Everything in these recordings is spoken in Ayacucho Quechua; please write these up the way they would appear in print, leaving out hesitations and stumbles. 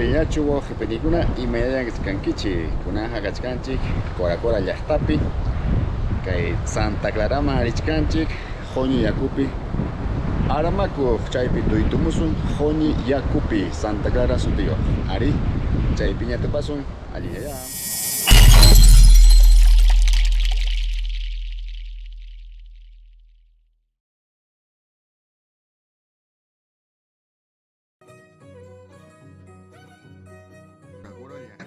Allinllachu wawqi panikuna, imaynallan kachkankichik? Kunanqa kachkanchik Coracora llaqtapi, kay Santa Claraman richkanchik, quñi yakupi armakuq, chaypi tuytumusun quñi yakupi Santa Clara sutiyuq. Ari, chaypiña tupasun, allinllayá.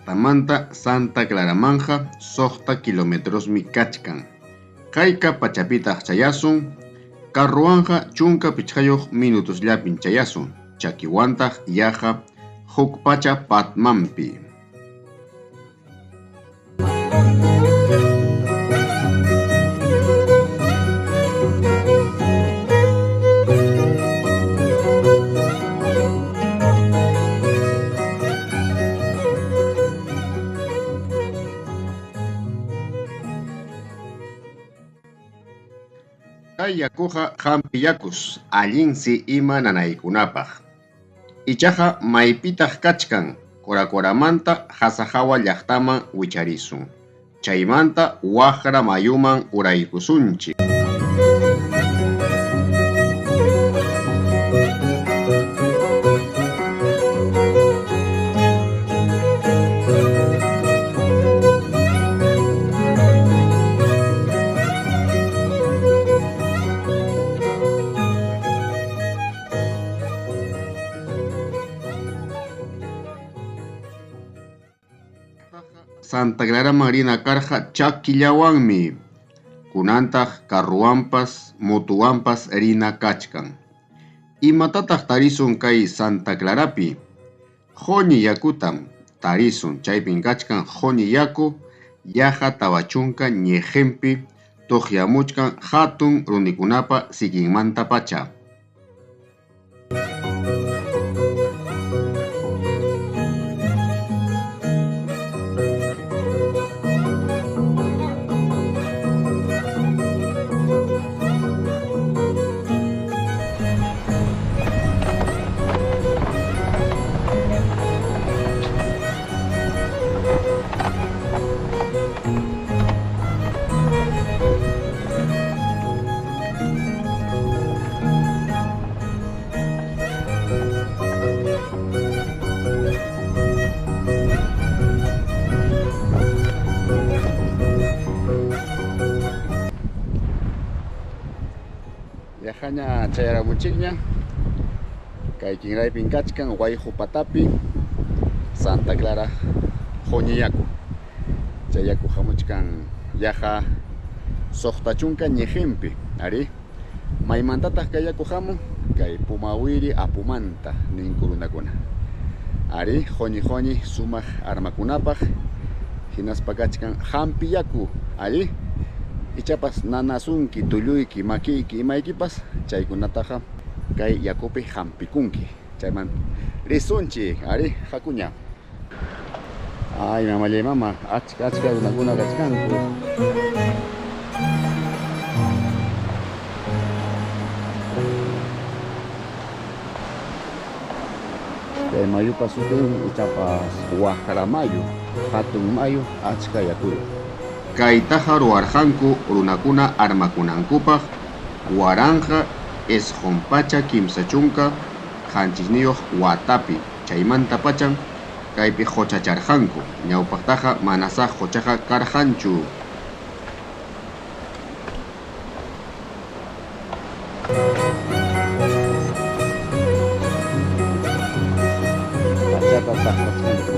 Llaqtamanta Santa Claramanqa suqta kilometrosmi kachkan. Hayka pachapitaq chayasun? Carrowanqa 15 minutosllapim chayasun, chakiwantaq yaqa huk pacha patmanpi. Kay yakuqa hampi yakus, allinsi ima nanaykunapaq. Ichaqa maypitaq kachkan? Coracoramanta Hasahawa llaqtaman wicharisun. Chaymanta Waqra mayuman uraykusunchik. Santa Claraman rina karqa chakillawanmi, kunantaq carrowanpas motowanpas rina kachkan. Imatataq tarisun kay Santa Clarapi? Quñi yakutam tarisun, chaypim kachkan quñi yaku yaqa 40 ñiqinpi tuqyamuchkan hatun runikunapa sikinmantapacha. Yaqaña chayaramunchikña, kay kinraypin kachkan Wayqu patapi Santa Clara quñi yaku. Chay yaku hamuchkan yaqa 60 ñiqinpi. Ari, maymantataq kay yaku hamun? Kay Pumawiri apumanta ninku runakuna. Ari, quñi quñi sumaq armakunapaq hinaspa kachkan hampi yaku. Ari, ichapas nanasunki, tulluyki, makiyki, imaykipas, chaykunataqa kay yakupi hampikunki. Chayman risunchik, ari, hakuña. Ay, mamallay mama, achka achka runakuna kachkanku. Kay mayupa sutin ichapas Waqra mayu, hatun mayu, achka yakuyuq. Kaytaqa ruwarqanku runakuna armakunankupaq 1937 watapi, chaymantapacham kaypi quchacharqanku, ñawpaqtaqa manasá quchaqa karqanchu. Pachata taqrachkanku.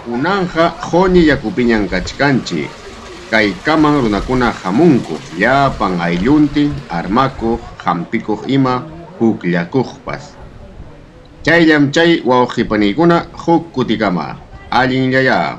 Kunanqa quñi yakupiñam kachkanchik. Kaykaman runakuna hamunku, llapan aylluntin, armakuq, hampikuq ima pukllakuqpas. Chayllam chay wawqi paniykuna huk kutikama. Allinllayá.